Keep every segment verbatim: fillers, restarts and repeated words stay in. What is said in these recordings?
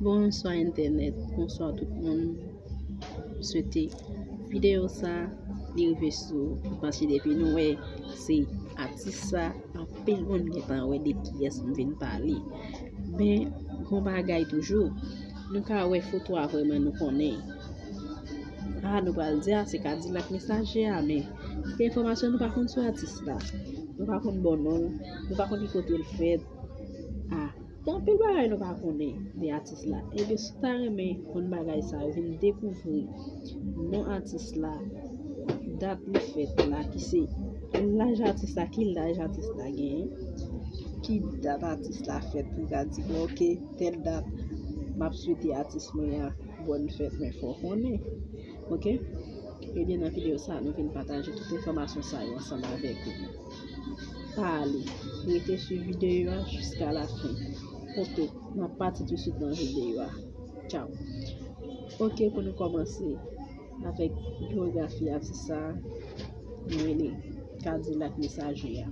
Bonswa entènèt, bonswa tout moun. M swete videyo sa li rive sou ou, paske depi nou wè se atis sa, anpil moun gentan wè de kiyès m vin pale. Men, gon bagay toujou, nou ka wè foto a vrèman nou konnen. A, nou pral di a, se Kadilak Mesaje a, men gen enfòmasyon nou pa konn sou atis la. Nou pa konn bon non l, nou pa konn ki kote l fèt. A, gen anpil bagay nou pa konnen de atis la. Ebyen, si w ta renmen konn bagay sa yo, vin dekouvri non atis la, dat li fèt la, ki se laj atis la, ki laj atis la genyen, ki dat atis la fèt, pou w ka di, "Bon, oke, tèl dat, m ap swete atis mwen an bòn fèt," men fò w konnen. Oke? Ebyen, nan videyo sa, nou vin pataje tout enfòmasyon sa yo ansanm avèk ou. Pa ale, rete swiv videyo a jiska lafen. Oke, n ap pati tousuit nan videyo a. Tchaw. Oke, pou nou kòmanse avèk byografi atis sa, nou rele Kadilak Mesaje a.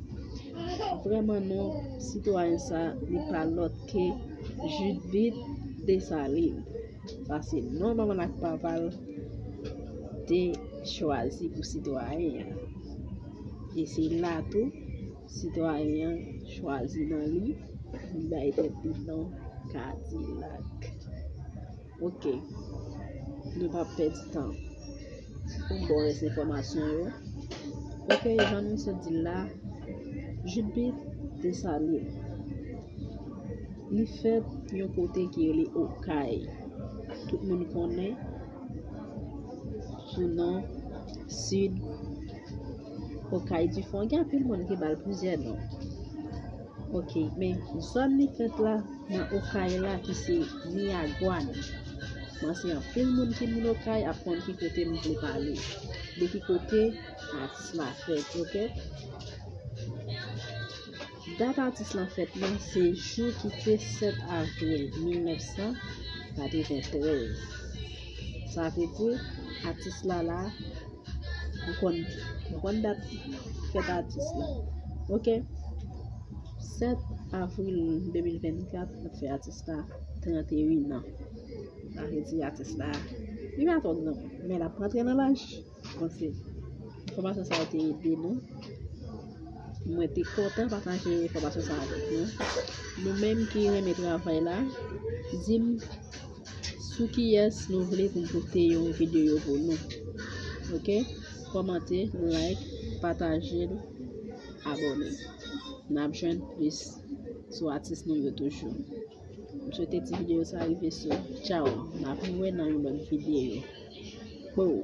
Vrèman, non sitwayen sa, li pa lòt ke Judith Desalin. Sa se non manman l ak papa l te chwazi pou sitwayen an. E se la tou, sitwayen an chwazi nan li, li bay tèt li non Kadilak. Oke, nou p ap pèdi tan pou m ba w rès enfòmasyon yo. Oke, jan nou sot di l la, Judith Desalin, li fèt yon kote ki rele Okay. Tout moun konnen sou non Sid Okay Difon. Gen anpil moun ki ba l plizyè non. Oke, men zòn li fèt la, nan Okay la, ki se Miyagwan. Mwen se anpil moun ki moun Okay ap konn ki kote m vle pale. De ki kote atis la fèt, oke? Dat atis lan fèt lan se jou ki te sèt avril mil nèf san katreventrèz. Sa vle di, atis la la, nou konn, nou konn dat fèt atis la. Oke? Sèt avril de mil vennkat, n ap fè atis la trannteyen an. Sa vle di atis la, li pa twò gran, men l ap rantre nan laj. Bon, se enfòmasyon sa yo te ede nou. Mwen te kontan pataje enfòmasyon sa avèk nou. Nou menm ki renmen travay la, di m sou kiyès nou vle pou m pote yon videyo pou nou. Oke? Kòmante, like, pataje l, abòne. N ap jwenn plis sou atis nou yo toujou. M swete ti videyo sa rive sou ou. Tchaw. N ap wè nan yon lòt videyo. Pow.